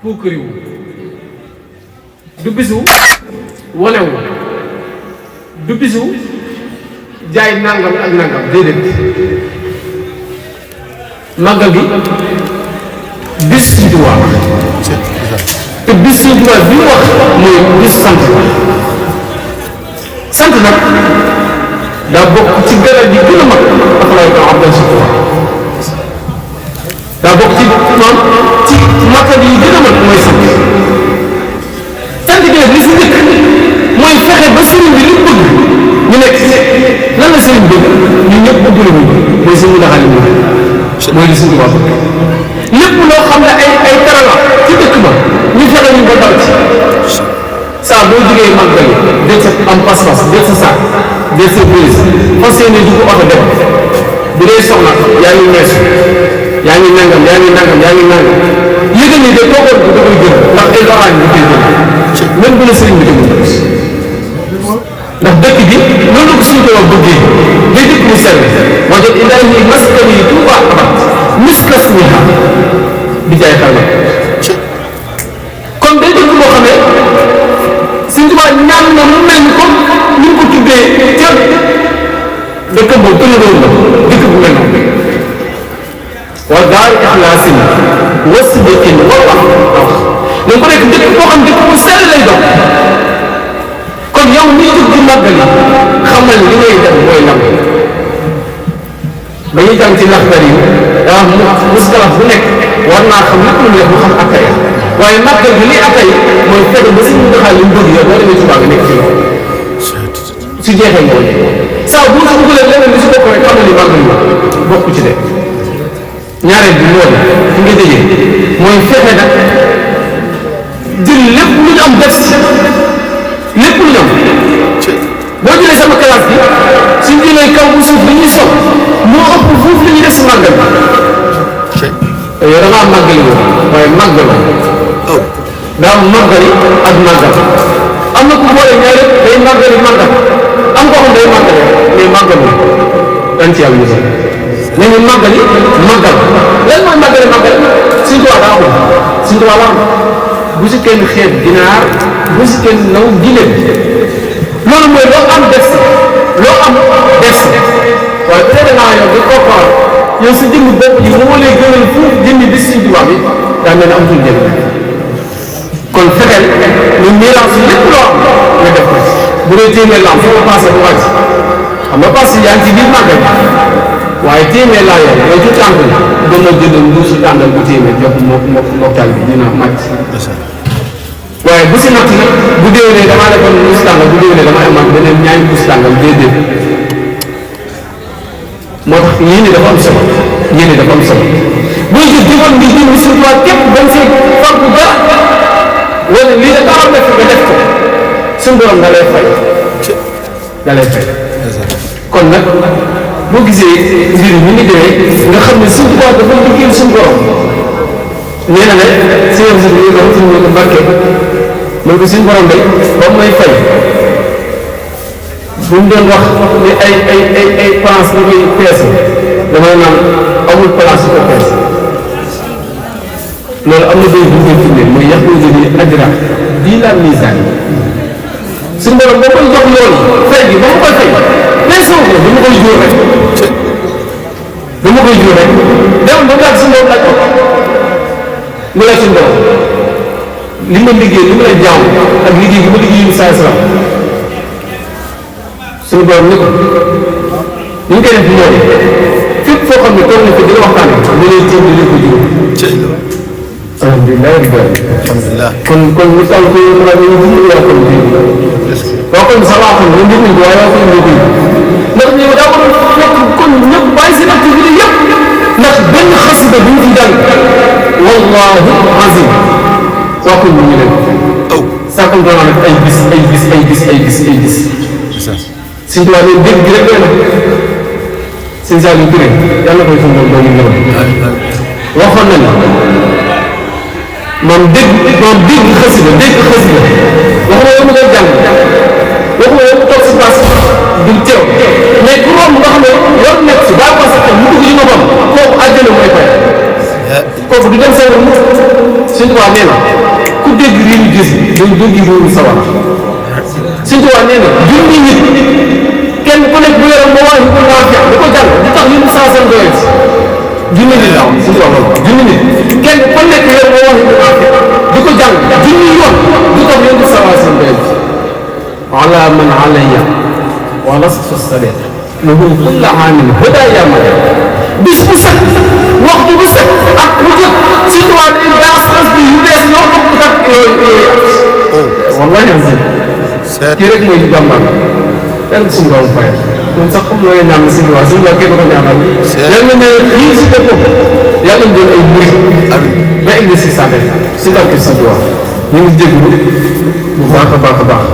puukariwu du bisu wanewu du bisu jaay nangam ak nangam déedéet màggal gi bis Sëñ Tuubaa te bis Sëñ Tuubaa bi mu wax mooy bis sant la sant nag daa bokk ci garab yi gën a mag afalay ko abdal Sëñ Tuubaa daa bokk ci maam ci matal yi gën a mag mooy sant sant gi nag li si njëkk mooy fexe ba sëriñ bi li mu bëgg ñu nekk lan la sëriñ bëgg ñun ñëpp bëgg la mooy sëriñ bi daxali mooy li Sëñ Tuubaa bëgg lépp loo xam ne ay tarala ci dëkk ba ñu fexe ñu ba dal ci saa boo jógee màggal del sa am pas-pas del sa saak del sa brise fas yéene dugg oto dem bu dee soxna yaa ngi meesu yaa ngi nangam yëgal ni de toogoon ko da koy jël ndax ay loraange bi koy jël même bu la sëriñ bi demul ndax dëkk bi loolu ko Sëñ Tuubaa bëggee day dëkk bu sell moo tax ilaahi maskani Tuubaa abat mislasmiha di jaay xarala kon day dëkk boo xam ne Sëñ Tuubaa ñaan na mu mel ni comme ni ko tuddee ca dëkk boobu tënuloo la dëkk bu mel noonu wa daari ixlaasin wa sidqin wa wax da ko nekk dëkk boo xam dëkk bu sell lay doon kon yow nii jóg di màggal yi xamal li ngay def mooy lam ba ñuy jàng ci laxdar yi daa muskalaf bu nekk war naa xam lépp lu mu def mu xam attay waaye màggal bi lii attay mooy fexe ba suñu doxal li mu bëgg yow boo demee Tuubaa nga nekk ci loolu su jeexee nga wàññi saa bu ñu dugalee leneen li si bokk rek xamal ni màggal yi bokk ci de ñaareel bi moo di fi nga déggee mooy fexe nag jël lépp lu ñu am def si lépp lu ñu am boo jëlee sama classe bi suñ jëlee kaw bu suuf li ñuy sol moo ëpp foofu li ñuy def si màggal bi yow da ngaa màggali woon waaye màggal daa am màggali ak màggal am na ku boole ñaari day màggali màggal am koo xam day màggale mais màggal dañ ci yàlla ñu sax nañu màggali màggal lan mooy màggali màggal Sëñ Tuubaa daa ko Sëñ Tuubaa la bu si kenn xeeb ginaar bu si kenn naw gileem loolu mooy loo am def si loo am def si waaye bu dee da ngaa yow di ko xool yow si jëmmi bopp ji moo lay gënal fuuf jëmmi bis Sëñ Tuubaa bi daa mel ne amatul njëriñ kon fexeel ñu mirage si lépp loo am nga def ko ci bu dee téeméer la am foo ko passé bu wàcc xam nga parce que yaa ngi ci biir màggal waaye téeméer laa yor yow ci tànk la doon na jëndal mbuusu tàndal bu téeméer jox mboktal bi dina màcc waaye bu si natt nag bu déwénee damaa defoon mbuusu tàngal bu déwénee damaa amaat beneen ñaari mbuusu tàngal déedéet moo tax yéene dafa am solo yéene dafa am solo booy jëf jëfoon bi jëm Sëñ Tuubaa képp bañ see fàggu dara wala lii da daa def nga def ko suñu borom da lay fay kon nag boo gisee mbir mi ni demee nga xam ne Sëñ Tuubaa dafa liggéeyal suñu borom nee na ne si yow sax ñu doon suñu ko barke mooy ko suñu borom day ba may fay bu mu doon wax ne ay place ñu koy peese damay naan amul place yu ko peese loolu am na béy bu ñu koy firndeel mooy yàq ko jëndi ajra bii la misaan suñu borom boo koy jox loolu fay gi ba ma koy fay peese wu ko dama koy jóor rek dem ba mu yàgg suñu borom laaj ko mu la suñu borom li ma liggéey li ma la jaaw ak liggéey bi ma liggéey saa salaam suñu borom ni ko ñu ngi koy def mooy fépp foo xam ne toog na ko dina waxtaane ñu lay jéem di leen ko juróom alhamdulilah alhamdulilah kon ñu taw ko ma ñu ñu yaa ko ñu waa kon sa waa xam ñu ngi ko waaye waa ko ñu ngi ndax ñu daa war a fekk kon ñëpp bàyyi seen activité yëpp ndax benn xasida bu ñu ci dal wallahi azim waa ko ñu leen saa ko doon def ay bis Sëñ Tuubaa leen dégg gi rek doy na Sëñ Saliou Touré yàlla koy suñu doon ñu ñëw waxoon nañ moom dégg xasida waxuma yow mu koy jàng waxuma yow mu toog si place du teew mais ku romb nga xam ne yor nekk si baa passé mu dugg ci boppam kooku àjjana mooy fay kooku du dem seen Sëñ Tuubaa nee na dégg religieuse dañ dégg ruuru sawara Sëñ Tuubaa nee na junni nit kenn ku nekk bu yore moo wax ko naafiq di ko jàng di tax yéen saa seen doyet junni nit daaw Sëñ Tuubaa loolu junni nit kenn ku nekk yore moo wax ko naafiq di ko jàng junni yoon di tax yéen saa seen doyet ala man alayya wa lastu salit lahu kulla aamin huda ya ma bis bu set waxtu bu set ak bu jot Sëñ Tuubaa day baas bi yu bees ñoo bokk ak wallahi azim kii rek mooy jàmbaar kenn suñu doom fay ñun sax comme looy ñaan si waa suñu waa kenn ko ñaanal yàlla ne lii si dëkk yàlla ñu doon ay murid ba egg si saa si barke si waa ñu ngi déglu bu baax a baax a baax